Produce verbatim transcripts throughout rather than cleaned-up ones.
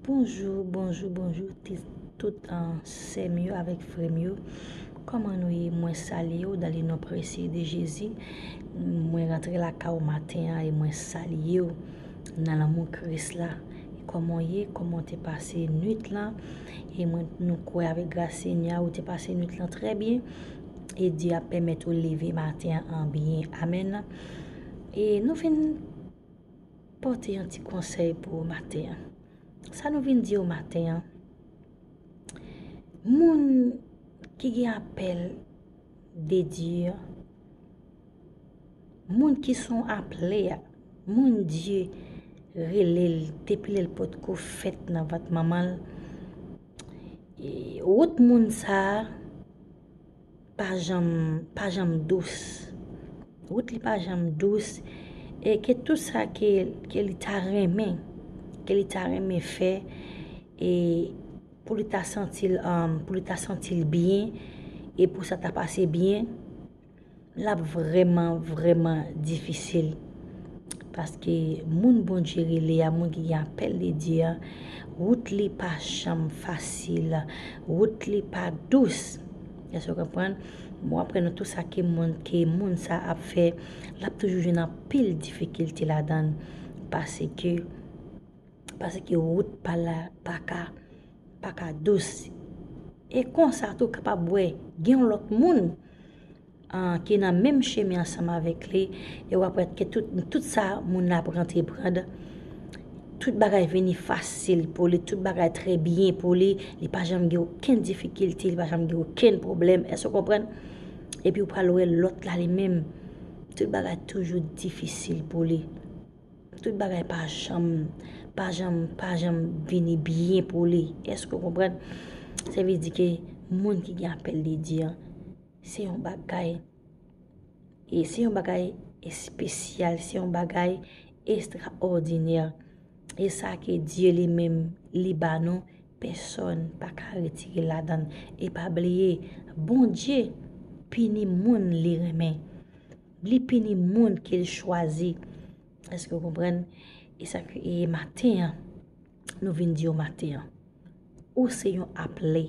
Bonjou, bonjou, bonjou, ti-, tout, ah, sè m yo avèk frè m yo. Kòman nou ye? Mwen salye w dans le nom précieux de Jésus. Mwen rantre lakay ou maten an e mwen salye w nan lanmou Kris la. E kòman w ye? Kòman w te pase nwit lan? E mwen, nou kwè avèk gras Senyè a, ou te pase nwit lan trè byen. E Dye ap pèmèt ou leve maten an an byen. Amèn. E nou vin pote yon ti konsèy pou maten an. Sa nou vin di w maten an, moun ki gen apèl de Dye, moun ki son aple a, moun Dye rele l depi lè l potko fèt nan vant manman l, e wout moun sa a, pa janm, pa janm dous. Wout li pa janm dous. E ke tout sa ke, ke li ta renmen, ke li ta renmen fè, e pou li ta santi l, um, pou li ta santi l byen, e pou sa ta pase byen, l ap vrèman, vrèman difisil. Paske moun Bondye rele a, moun ki gen apèl de Dye a, wout li pa janm fasil, wout li pa dous. Èske w konprann? Bon, apre nou, tout sa ke moun, ke moun sa ap fè, l ap toujou jwenn anpil difikilte ladan l. Paske, paske wout pa la, pa ka, pa ka dous. E konsa tou kapab wè, gen yon lòt moun ah, ki nan menm chemen ansanm avèk li, e w ap wè ke tout, tout sa moun nan ap antreprann, tout bagay vini fasil pou li, tout bagay trè byen pou li, li pa janm gen okenn difikilte, li pa janm gen okenn pwoblèm. Èske w konprann? Epi w pral wè lòt la li menm, tout bagay toujou difisil pou li. Tout bagay pa janm, pa janm, pa janm vini byen pou li. Èske w konprann? Sa vle di ke moun ki gen apèl de Dye an, se yon bagay, e se yon bagay espesyal, se yon bagay estraòdinè. E sa ke Dye li menm li ba nou, pèsòn pa ka retire ladan l. E pa bliye, Bondye pini moun li renmen. Li pini moun ke l chwazi. Èske w konprann? E sa ke, e maten an, nou vin di w maten an, ou se yon aple.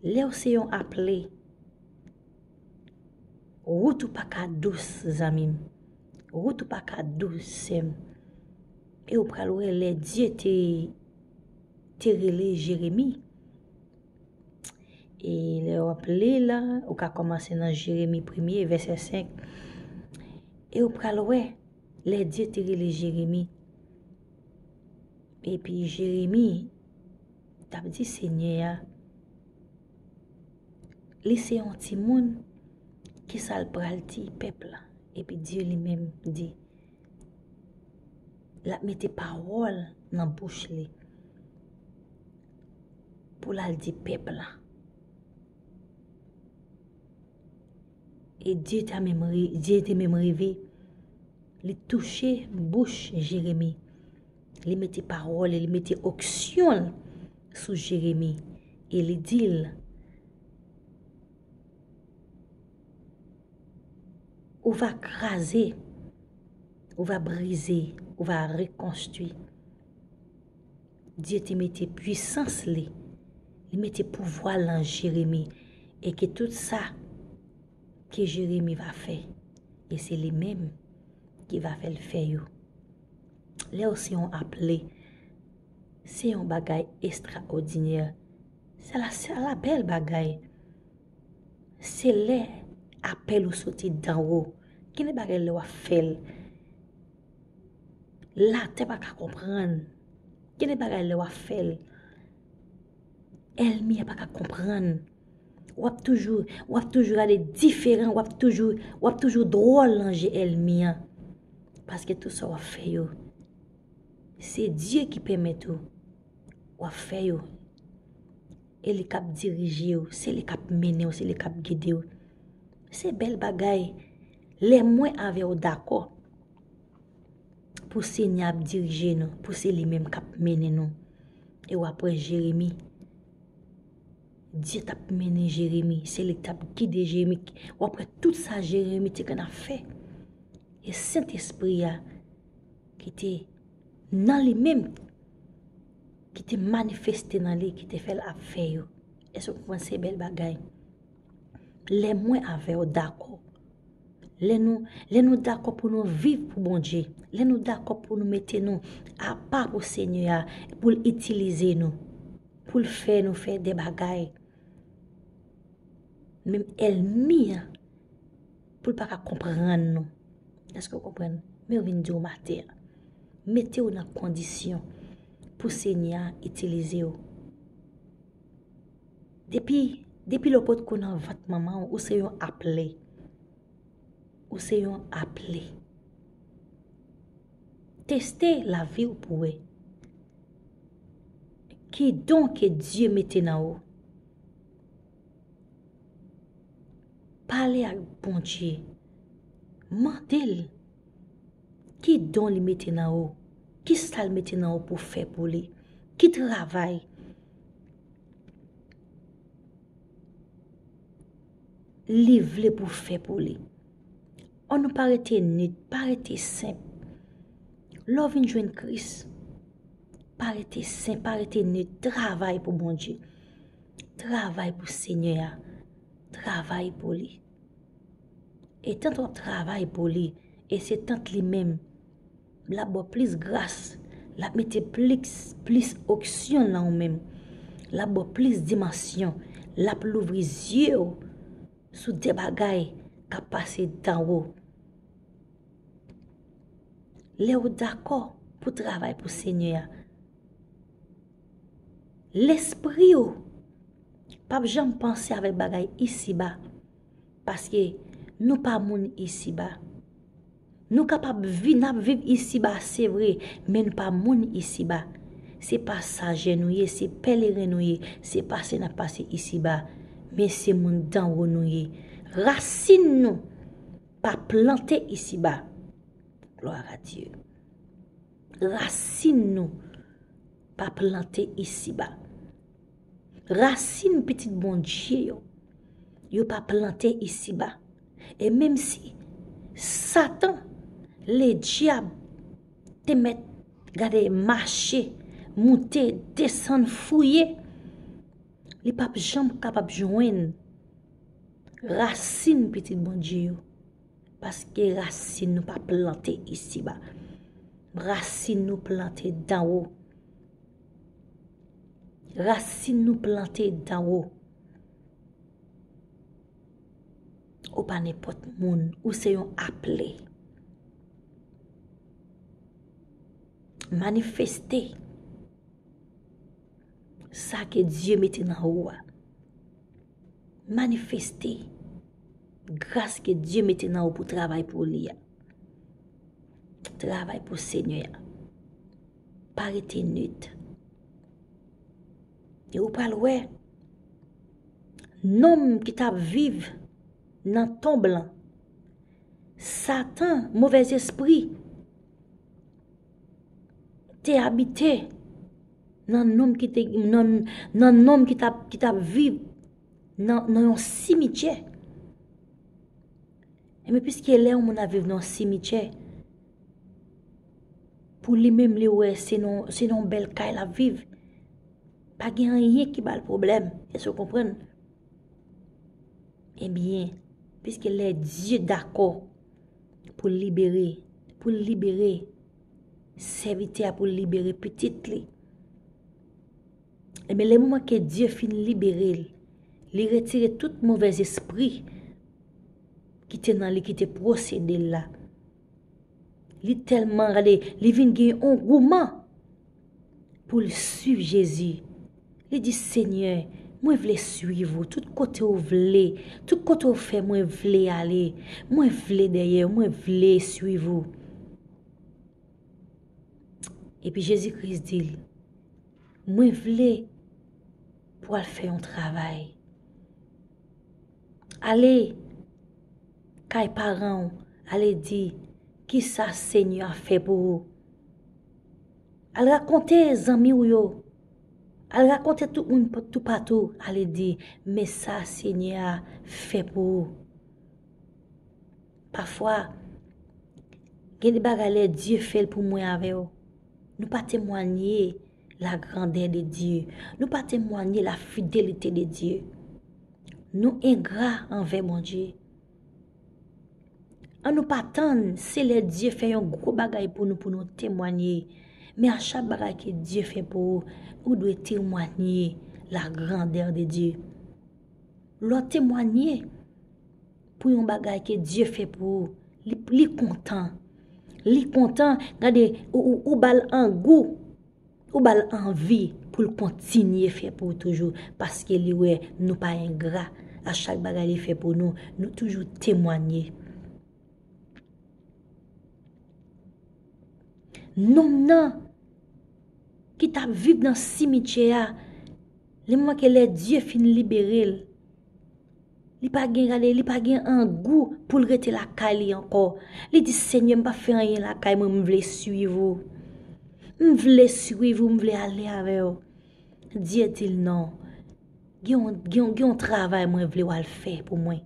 Lè w se yon aple, wout ou pa ka dous, zanmi m. Wout ou pa ka dous, sè m. E w pral wè lè Dye te, te rele Jeremi. E lè w ap li la, ou ka kòmanse nan Jeremi premye, vèsè senk. E w pral wè, lè Dye te rele Jeremi. Epi Jeremi t ap di Senyè a, li se yon timoun, kisa l pral di pèp la? Epi Dye li menm di, l ap mete pawòl nan bouch li pou l al di pèp la. E Dye te menm ri-, Dye te menm rive, li touche bouch Jeremi. Li mete pawòl, li mete onksyon l sou Jeremi. E li di l, ou va kraze, ou va brize, ou va rekonstwi. Dye te mete pwisans li, li mete pouvwa l nan Jeremi, e ke tout sa ke Jeremi va fè, e se li menm ki va fè l fè yo. Lè w se yon aple, se yon bagay estraòdinè. Se la, se la bèl bagay. Se lè apèl ou soti danwo. Gen de bagay lè w ap fè l, latè pa ka konprann. Gen de bagay lè w ap fè l, ènmi a pa ka konprann. W ap toujou, w ap toujou gade diferan, w ap toujou, w ap toujou dwòl nan je ènmi an. Paske tout sa w ap fè yo, se Dye ki pèmèt ou w ap fè yo. E li k ap dirije w, se li k ap mennen w, se li k ap gide w. Se bèl bagay. Lè mwen avè w dakò pou Senyè ap dirije nou, pou se li menm k ap mennen nou. E w ap wè Jeremi, Dye t ap mennen Jeremi, se li k t ap gide Jeremi. W ap wè tout sa Jeremi te konn ap fè. E Sentespri a ki te nan li menm, ki te manifeste nan li, ki te fè l ap fè yo. Èske w konprann se bèl bagay? Lè mwen avè w dakò. Lè nou, lè nou dakò pou nou viv pou Bondye, lè nou dakò pou nou mete nou apa pou Senyè a, pou l itilize nou, pou l fè nou fè de bagay. Menm ènmi an, pou l pa ka konprann nou. Èske w konprann? Men yo vin di w maten an. Mete w nan kondisyon pou Senyè a itilize w. Depi, depi lè w potko nan vant manman w, ou se yon aple. Ou se yon aple. Teste lavi w pou wè. Ki don ke Dye mete nan ou? Pale ak Bondye. Mande l ki don li mete nan ou. Ki sa l mete nan ou pou fè pou li? Ki travay li vle pou fè pou li? An nou pa rete nit, pa rete senp. Lè w vin jwenn Kris, pa rete senp, pa rete nit. Travay pou Bondye. Travay pou Senyè a. Travay pou li. E tant w ap travay pou li, e se tant li menm, l ap ba w plis gras, l ap mete plis, plis onksyon nan ou menm, l ap ba w plis dimansyon, l ap louvri zye w sou de bagay k ap pase dan ou. Lè w dakò pou travay pou Senyè a, lespri w p ap janm panse avèk bagay isiba, paske nou pa moun isiba. Nou kapab vi-, n ap viv isiba, se vre, men nou pa moun isiba. Se pasajè nou ye, se pèleren nou ye, se pase n ap pase isiba, men se moun danwo nou ye. Rasin nou pa plante isiba. Glwa a Dye. Rasin nou pa plante isiba. Rasin pitit Bondye yo, yo pa plante isiba. E menm si Satan, ledyab, te mèt gade mache, moute, desann, fouye, li p ap janm kapab jwenn rasin pitit Bondye yo. Paske rasin nou pa plante isiba. Rasin nou plante danwo. Rasin nou plante danwo. Ou pa nenpòt moun, ou se yon aple. Manifeste sa ke Dye mete nan ou a. Manifeste gras ke Dye mete nan ou pou travay pou li a. Travay pou Senyè a. Pa rete nit. E ou pral wè, nonm ki t ap viv nan tonb lan, Satan, movèzespri, te abite nan nonm ki te, nan, nan nonm ki t ap, ki t ap viv nan, nan yon simityè. Ebyen, piske lè yon moun ap viv nan yon simityè, pou li menm, li wè se nan, se nan yon bèl kay l ap viv. Pa gen anyen ki ba l pwoblèm. Èske w konprann? Ebyen, piske lè Dye dakò pou l libere, pou l libere sèvitè a, pou l libere pitit li, ebyen, lè moman ke Dye fin libere l, li retire tout movèzespri ki te nan li, ki te posede l la. Li tèlman, gade, li vin gen yon gouman pou l suiv Jezi. Li di, Senyè, mwen vle suiv ou tout kote ou vle, tout kote ou fè mwen vle ale. Mwen vle dèyè w, mwen vle suiv ou. Epi Jezi Kris di l, mwen vle pou w al fè yon travay. Ale kay paran w, ale di, kisa Senyè a fè pou ou. Al rakonte zanmi w yo. Al rakonte tout moun pa-, toupatou. Ale di, men sa Senyè a fè pou ou. Pafwa, gen de bagay lè Dye fè l pou mwen avè w, nou pa temwanye la grandeur de Dieu. Nou pa temwanye la fidelite de Dye. Nou engra anvè Bondye. An nou pa tann, se lè Dye fè yon gwo bagay pou nou, pou nou temwanye. Men a chak bagay ke Dye fè pou ou, ou dwe temwanye la grandeur de Dieu. Lè w temwanye pou yon bagay ke Dye fè pou ou, li, li kontan. Li kontan, gade, ou, ou, ou ba l angou, ou ba l anvi pou l kontinye fè pou ou toujou, paske li wè nou pa engra. A chak bagay li fè pou nou, nou toujou temwanye. Nonm nan ki t ap viv nan simityè a, li manke lè Dye fin libere l. Li pa gen, gade, li pa gen angou pou l rete lakay li ankò. Li di, Senyè, m pa fè anyen lakay mwen, m vle swiv ou. M vle swiv ou, m vle ale avè w. Dye di l, non. Gen yon, gen yon, gen yon travay mwen vle w al fè pou mwen.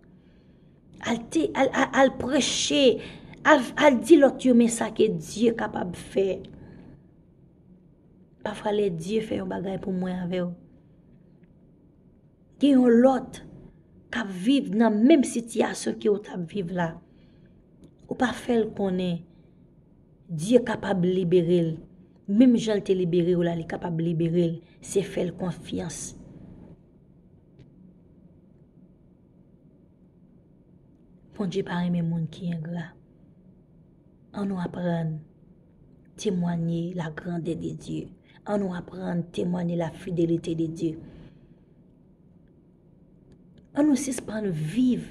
Al te, al, al, al preche, al, al di lòt yo men sa ke Dye kapab fè. Pafwa lè Dye fè yon bagay pou mwen avè w, gen yon lòt k ap viv nan menm sitiyasyon ke w t ap viv la. Ou pa fè l konnen Dye kapab libere l. Menm jan l te libere w la, li kapab libere l. Se fè l konfyans. Bondye pa renmen moun ki engra. An nou aprann temwanye la grandeur de Dieu. An nou aprann temwanye la fidelite de Dye. An nou sispann viv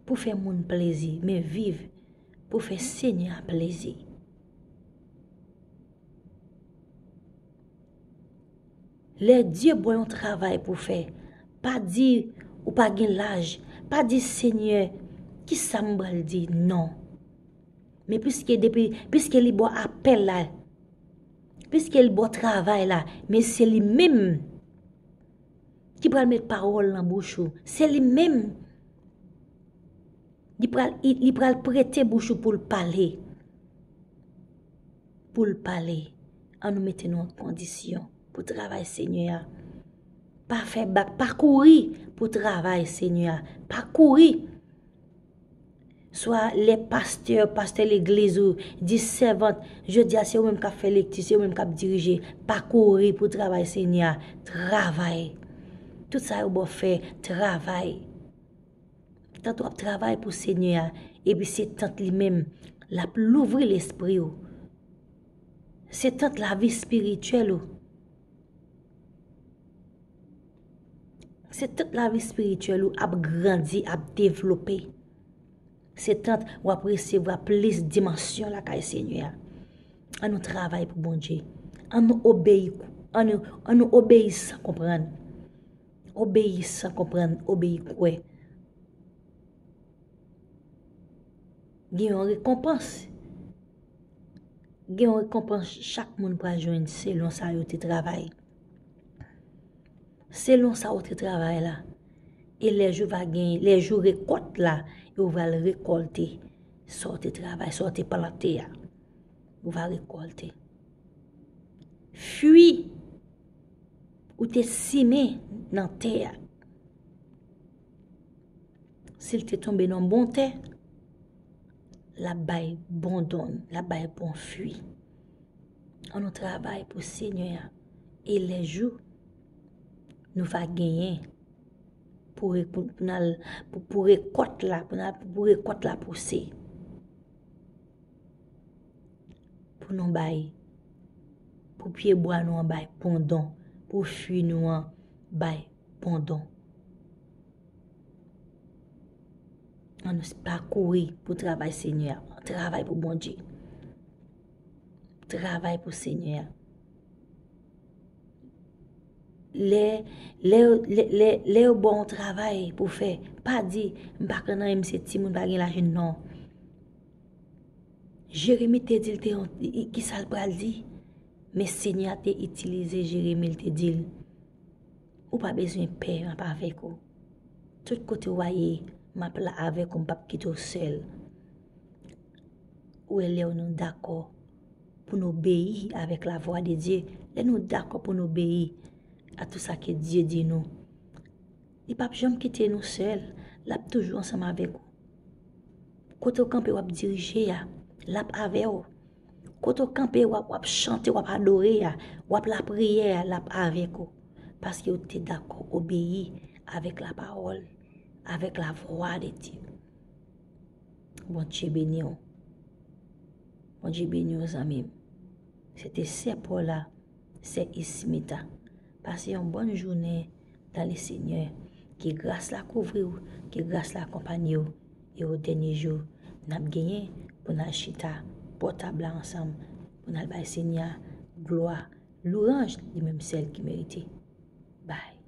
pou fè moun plezi, men viv pou fè Senyè a plezi. Lè Dye ba w yon travay pou fè, pa di ou pa gen laj, pa di, Senyè, kisa m pral di? Non. Men piske depi, piske li ba w apèl la, piske li ba w travay la, men se li menm ki pral met pawòl nan bouch ou. Se li menm. Li pral, li, li pral prete bouch ou pou l pale. Pou l pale. An nou mete nou an kondisyon pou travay Senyè a. Pa fè bak, pa kouri pou travay Senyè a. Pa kouri. Swa lè pastè, pastè legliz ou di sèvant, jodi a se ou menm k ap fè lekti, se ou menm k ap dirije. Pa kouri pou travay Senyè a. Travay. Tout sa yo ba w fè, travay. Tanto w ap travay pou Senyè a, epi se tant li menm, l ap louvri lespri w. Se tant lavi espirityèl ou. Se tant lavi espirityèl ou ap grandi, ap devlope. Se tant w ap resevwa plis dimansyon lakay Senyè a. An nou travay pou Bondye. An nou obeyi, an nou, an nou obeyi san konprann. Obeyi san konprann, obeyi kwè. Gen yon rekonpans. Gen yon rekonpans chak moun pral jwenn selon sa yo te travay. Selon sa w te travay la. E lè jou va gen, lè jou rekòt la, e w pral rekòlte sa w te travay, sa w te plante a. Ou va rekòlte. Fwi ou te simen nan tè a. Si l te tonbe nan bon tè, l ap bay bon donn, l ap bay bon fwi. An nou travay pou Senyè a. E lè jou nou va genyen pou re-, pou, pou n al, pou, pou rekòt la, pou n al, pou rekòt la pouse. Pou nou bay, pou pyebwa nou an bay bon don, pou fwi nou an bay bon don. An nou pa kouri pou travay Senyè a. Travay pou Bondye. Travay pou Senyè a. Lè, lè, lè, lè, lè yo ba w yon travay pou fè, pa di, "M pa konn anyen, m se timoun, pa gen lajan," non. Jeremi te di l te yon, i, i, kisa l pral di? Men Senyè a te itilize Jeremi, l te di l, "Ou pa bezwen pè, m ap avèk ou. Tout kote w a ye, m ap la avèk ou, m p ap kite w sèl." Ou wè lè nou dakò pour nous obéir avec la voix de Dieu, lè nou dakò pou nou obeyi a tout sa ke Dye di nou, li p ap janm kite nou sèl, l ap toujou ansanm avèk ou. Kote w kanpe w ap dirije a, l ap avè w. Kote w kanpe w ap, w ap chante, w ap adore a, w ap lapriyè a, l ap avèk ou. Paske w te dakò obeyi avèk lapawòl, avèk lavwa de Dye. Bondye beni w. Bondye beni w, zanmi m. Se te sè Paula, sè Ismita. Pase yon bòn jounen dans le Seigneur. Ke gras la kouvri w, ke gras la akonpanye w. E o dènye jou, n ap genyen pou n al chita bò tab la ansanm, pou n al bay Senyè a glwa, lwanj, li menm sèl ki merite. Bye.